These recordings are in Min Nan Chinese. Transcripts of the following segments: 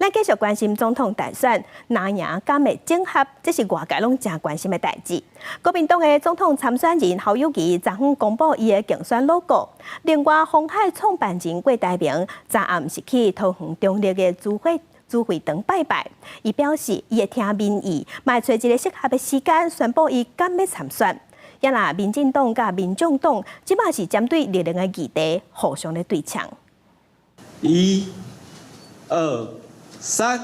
咱繼續關心總統大選，藍營敢會整合，這是外界攏誠關心的代誌。國民黨的總統參選人侯友宜昨昏公布伊的競選 logo。另外，鴻海創辦人郭台銘昨暗是去桃園中壢的主會場拜拜。伊表示，伊會聽民意，嘛會揣一個適合的時間宣布伊敢欲參選。也若民進黨佮民眾黨，這擺是針對綠能的議題互相咧對嗆。一、二、三。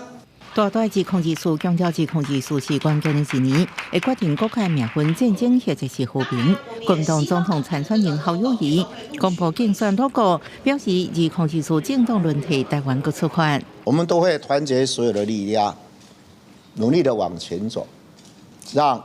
大大2024強調2024是關鍵的一年，會決定國家命運、戰爭或者是和平。國民黨總統參選人侯友宜公布競選 logo，表示2024政黨輪替，台灣閣出發。我們都會團結所有的力量，努力的往前走，讓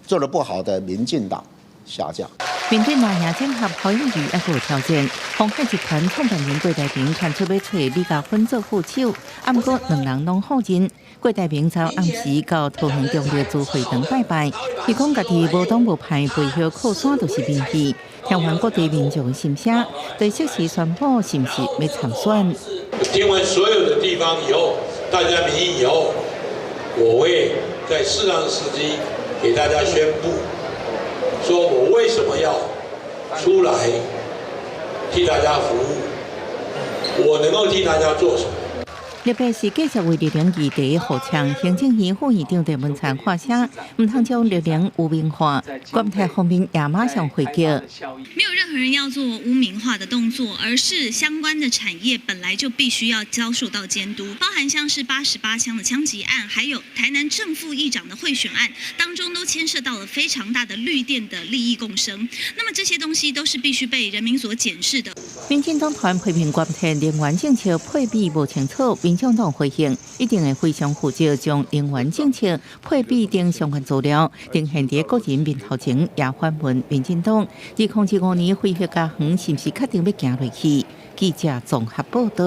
做得不好的民進黨下架。面對藍營整合，侯友宜猶閣有挑戰。鴻海集團創辦人郭台銘傳出欲揣李嘉芬做副手，毋過兩人攏否認。郭台銘昨暗時到桃園中壢主會堂拜拜，伊講家己無黨無派，背後靠山就是民意。聽完各地民眾心聲，對適時宣布是毋是欲參選。聽完所有的地方以後，大家民意以後，我會在適當的時機給大家宣布，說我為什麼要出來替大家服務，我能夠替大家做什麼？特別是繼續為綠能議題互嗆，行政院副院長鄭文燦發聲，毋通將綠能污名化。國泰方面也馬上回擊。沒有任何人要做污名化的動作，而是相關的產業本來就必須要遭受到監督，包含像是88槍的槍擊案，還有台南正副議長的賄選案，當中都牽涉到了非常大的綠電的利益共生。那麼這些東西都是必須被人民所檢視的。民進黨團批評國泰能源政策配比無清楚，民眾黨回應一定會非常負責將能源政策配比等相關資料呈現佇國人面頭前，也反問民進黨，2025年非核家園是毋是確定欲行落去？記者綜合報道。